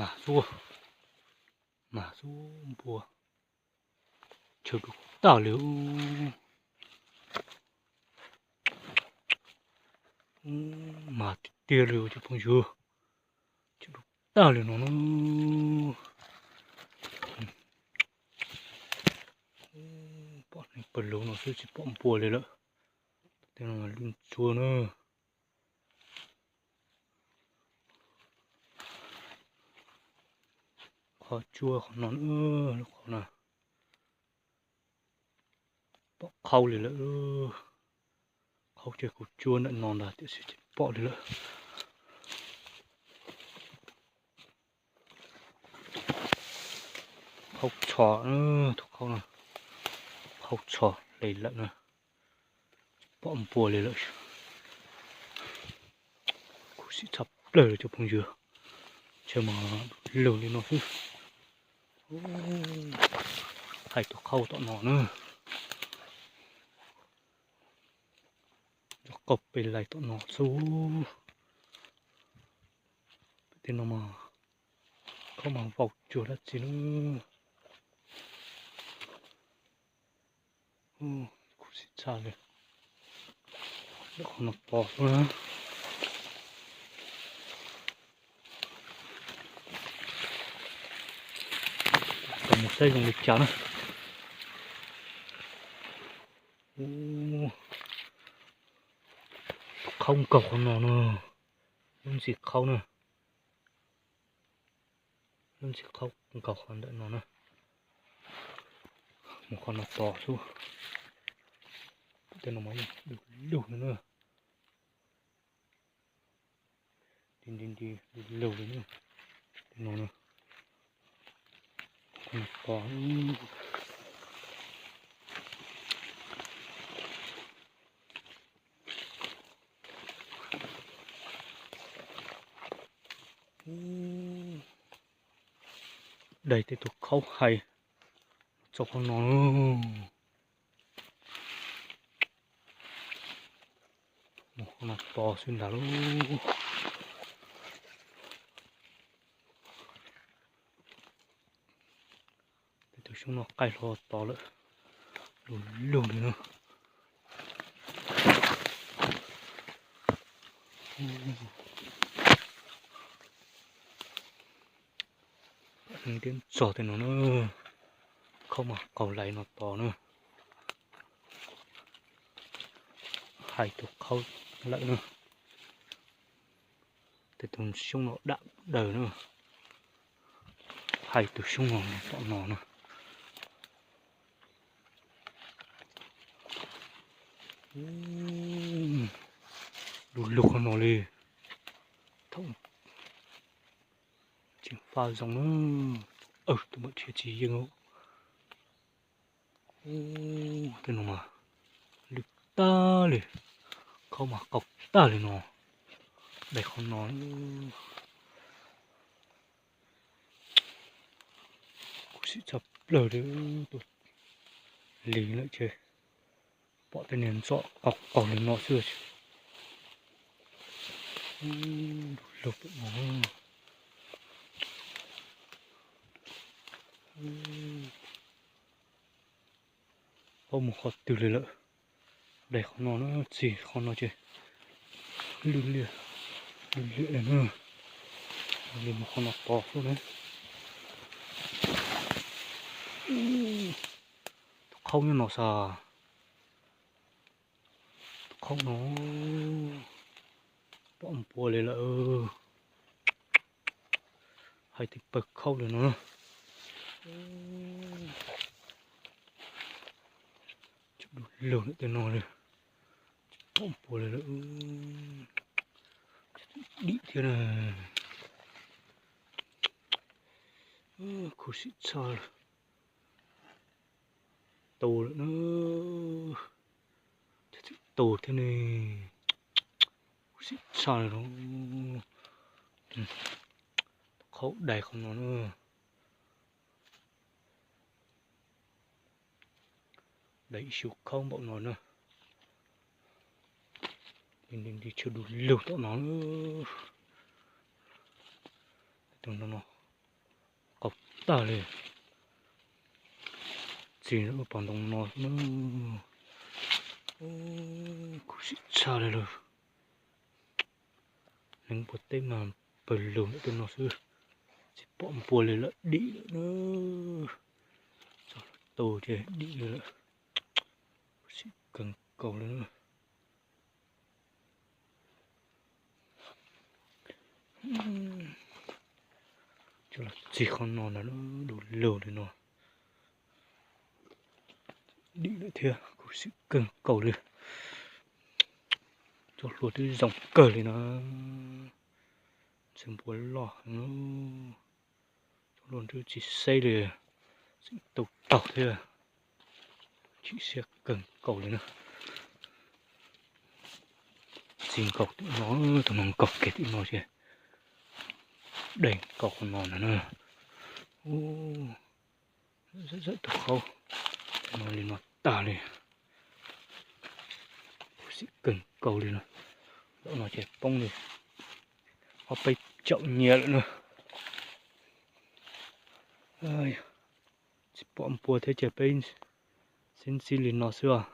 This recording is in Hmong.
Mas xub, mas xub npua, tshaw du tag li. Mas tiag tiag li cov phooj ywg, tshaw du tag li no na. Pom neeg pawg lug no xwb tsis pom npua li lawm. Tej no lub tsua na. Qhov tsua qhov no, lub qhov no pom qhaub li lawm. Qhaub ces kuv tsua ntawm no ntag tiam sis tsis pom li lawm. Qhaub txhos, tus qhaub no, qhaub txhos li lawm na, tsis pom npua li lawm. Khuv xim tshaj plaws cov phooj ywg, tshaw mas lug li no xwb. Hais tus qhaub tom no na, cov qaug pes lais tom no xwb. Tej no mas khaub mas vau tsuag dab tsi na. Khuv xim tshaj li, lub qhov no to xwb na. Tau mus saib zoo li cas na. Khaub nkaus qhov no na, lub ntxi khaub na, lub ntxi khaub nkaus qhov ntawm no na. Mus qhov no to xwb. Tej no mas yeej du lug li na. Nti nti nti, du lug li na. Tej no na, qhov no to. Dai tej tus khaub hais txog qhov no. Mus qhov no to xwb ntag lauj. Tej tus xyoob no qaij hlo to lawm, du lug li na. Ntiab ntxog tej no na, khaub mas qaug lais no to na. Hais tus khaub lawm na. Tej tus xyoob no dam daws na. Hais tus xyoob no tom no na. Du lug qhov no li. Thaum tseem faj zoo na, tus mam dhia tsis yeej. Tej no mas lwj tag li, khaub mas qaug tag li no. Dai qhov no, khuv xim tshaj plaws li. Tus lig lawm ces pom tej niag ntxom qaug qaug li no xwb. Du lug pem no. Paub mus qhov twg li lawm. Dai qhov no na, txij qhov no ces lwj liam, lwj liam li na. Li mus qhov no to xwb na. Tus khaub nyob no xwb. Tus khaub no pom npua li lawm. Hais tej pawg khaub li no. Tseem du lug ntawm tej no li, tsis pom npua li lawm. Dim thiab na. Khuv xim tshaj. Tu lawm na. Tseem tu thiab ne. Khuv xim tshaj li. Khaub dai qhov no na. Dai ib xyu khaub npaum no na. Nti nti nti, tshaw du lug tom no. Tus no no, tag li. Txi pom ntoo no xwb na. Khuv xim tshaj li lawm. Neeg npua teb mas pawg lug ntawm tej no xwb, tsis pom npua li lawm, dim lawm na. Txog lawm tau ces dim li lawm. Khuv xim kawg nkaus li na. Coj los txi qhov no ntag, du lug li no. Dim lawm thiab, khuv xim kawg nkaus li. Cov hlua twb zoo kawg li no. Ntxhw npua loj heev. Cov hlua twb tsis xeb li, xeem tau taug thiab. Chim siab kawg nkaus li na. Txi nkaus tim no, tus no nkaus kiag tim no ces dai nkaus qhov no ntag na. Zawm zawm tus qhaub no li no tag li. Khuv xim kawg nkaus li no. Zaum no ces poob li ob peb caum nyiaj lawm na. Tsis pom npua thiab ces peb sib ntxi li no xwb os.